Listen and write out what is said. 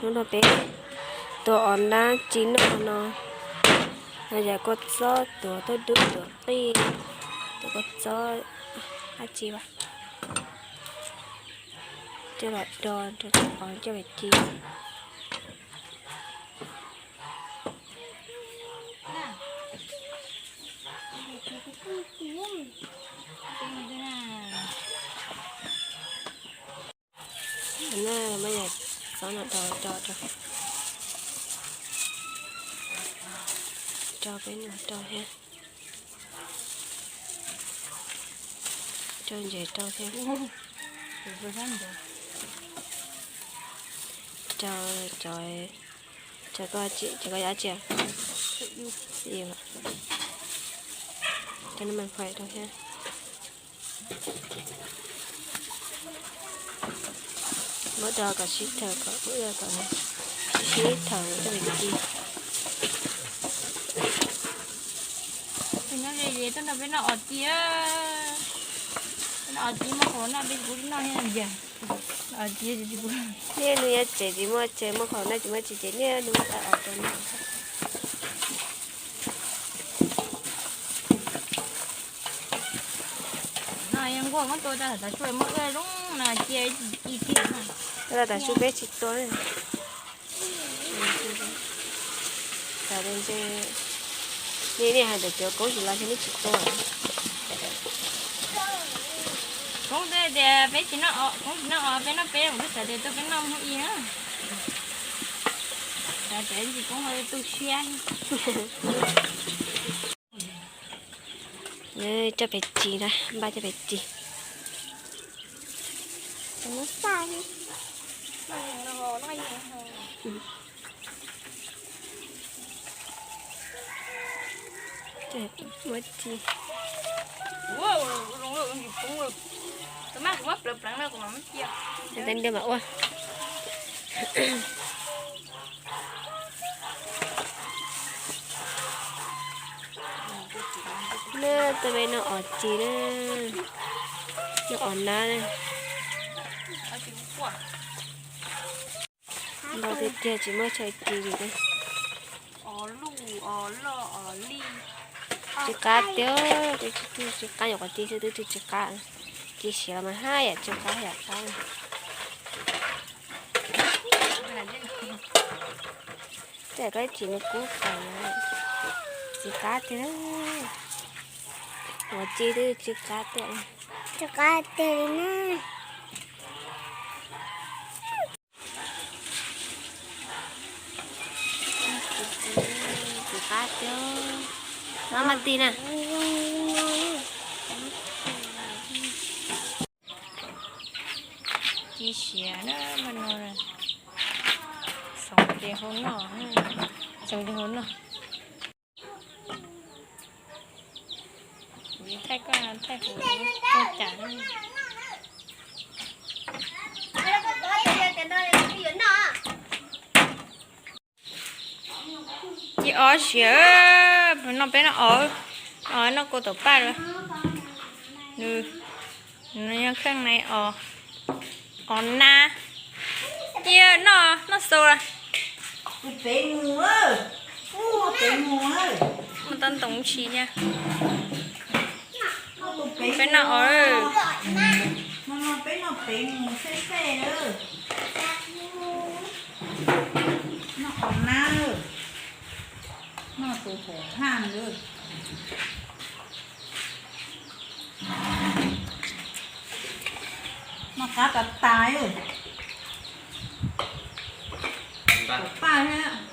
Hnub no peb tuav os nab tsis noj no, no yog kua txob tuav tuaj dub tuav qij, tuav kua txob dab tsi as, coj los do rau cov os coj los ci. No muab yam txob no do do rau, rau peb no rau thiab, rau ntses rau thiab, rau cov, cov ko, cov ko yam tsi, cov no mas pais rau thiab. Muab do kom sib tawm kom ua kom sib sib tawm coj mus ci. Peb noj os ci, peb noj os ci muaj qhov noj peb kuv noj thiab yog os ci. Niaj hnub yuav tsev tsis muaj tsev, muaj qhov noj tsis muaj tsis ces niaj hnub muab os rau noj. No yog nkuaj muab tua tau tav su muab ua zoo no cia ci ci no. Tab sis tav su peb tsis tua. Xav tias ntshe nej hais ntawm cov koob tsis los ntshe nej tsis tua. Koob tias peb tsis noj os, koob tsis noj os, peb noj peb, kuv twb xav tias tuaj peb noj hnub i na. Xav tias tsis koob ho tu siab. Coj pem ris na, npaj coj pem ris. Muab ci. Tej ntawd mas ua. Nab, tuaj peb noj os ci na, noj os nab na. Npau tiag tiag tsis muaj chaw ci li. Tsis qab tiag, tsis qab, nyuam qhuav ci xwb twb tsis qab. Ci siav los mas haj yam tsis qab yam qab. Tej koj tsis nws kub qab, tsis qab tiag. Nyuam qhuav ci twb tsis qab tiag. Tsis qab tiag li na. Tsis qab tiag. No mas tig na. Ci siav na, mas no xoom ces hau noj, xoom ces hau noj. Thaij koj, thaij kuv tuaj cas. Ci os siav, no peb noj os, os noj kua tom paj lawm. Nws, nws yog kheej na os, os nab. Cia noj, noj xaus lawm. Muaj tau ntoo tsis thiab. Peb noj os. Noj os nab, noj tus hauv haj lawm. Noj qab tas tas. Tom paj thiab.